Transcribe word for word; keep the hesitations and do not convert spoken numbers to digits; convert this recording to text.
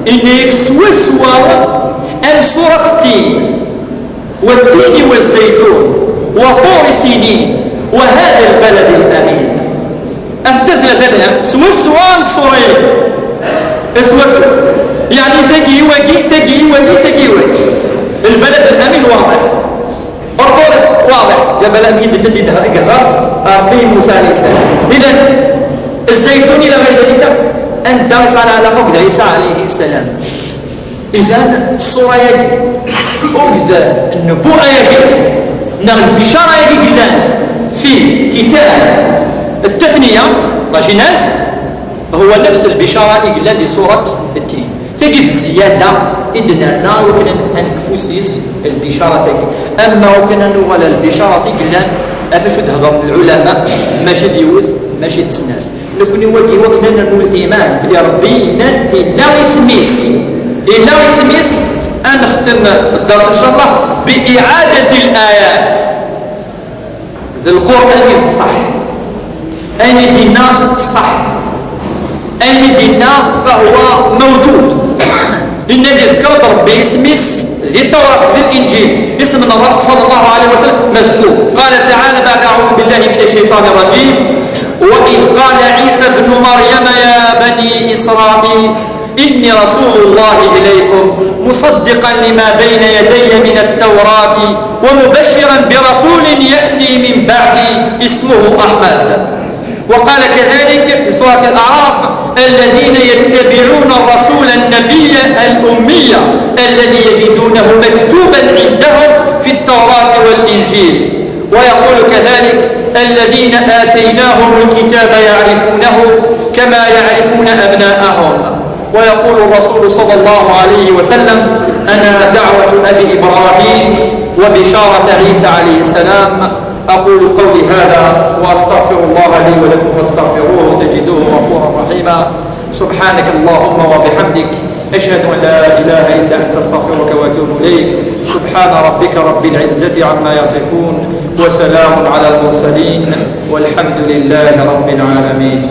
Inna-yak swaswa am surat tin, wa tini wa zaytun, wa turi sinin, wa hada lbalad lamin. Anta tlata lham swaswa am ṣṣura-agi. Swaswa. Yeɛni tagi i wagi, tagi i wagi, tagi i wagi. Lbalad lamin waḍiḥ. Ur ṭṭur waḍiḥ. Jabal Amid nna di dehra i yehder Rebbi i Musa alayhi ssalam. Idan, zzaytun ila ɣayr dalika, anda yesɛa lɛalaqa akked Ɛisa alayhi ssalam. Idan, ṣṣura-agi, akked nnbu'a-agi, neɣ lbicara-agi yellan fi kitab Ttathniya, la Genèse, huwa nefs lbicara i yellan di surat Ttin. Tagi d zzyada i d-nerna i wakken ad nekfu s-yes lbicara-tagi. Ama wakken ad nuɣal ar lbicara-t i yellan ɣef acu d-hedren lɛulama, mačči d yiwet, mačči d snat. Nekni wagi wakken ad nernu liman belli Rebbi yenna-d illa isem-is. Illa isem-is. Ad nextem ddersa, ncallah, bi iɛadat layat. D Lqur'an i d ṣṣeḥ. Ayen i d-yenna ṣṣeḥ. Ayen i d-yenna fahuwa mawjud. Yenna-d iḍker-d Rebbi isem-is di Tawrat, di Linǧil. Isem n Ṛṛasul ṣalla Llahu ɛalayhi wa sallam madkur. قال تعالى بعد أعوذ بالله من الشيطان الرجيم: وإذ قال عيسى ابن مريم يا بني إسرائيل إني رسول الله إليكم مصدقا لما بين يدي من التوراة ومبشرا برسول يأتي من بعدي اسمه أحمد. وقال كذلك في سورة الأعراف: الذين يتبعون الرسول النبي الأمي الذي يجدونه مكتوبا عندهم في التوراة والإنجيل. ويقول كذلك: الذين آتيناهم الكتاب يعرفونه كما يعرفون أبناءهم. ويقول الرسول صلى الله عليه وسلم: أنا دعوة أبي إبراهيم وبشارة عيسى عليه السلام. أقول قولي هذا وأستغفر الله لي ولكم فاستغفروه تجدوه غفورا رحيما. سبحانك اللهم وبحمدك، أشهد أن لا إله إلا أنت، أستغفرك وأتوب إليك. سبحان ربك رب العزة عما يصفون، وسلام على المرسلين، والحمد لله رب العالمين.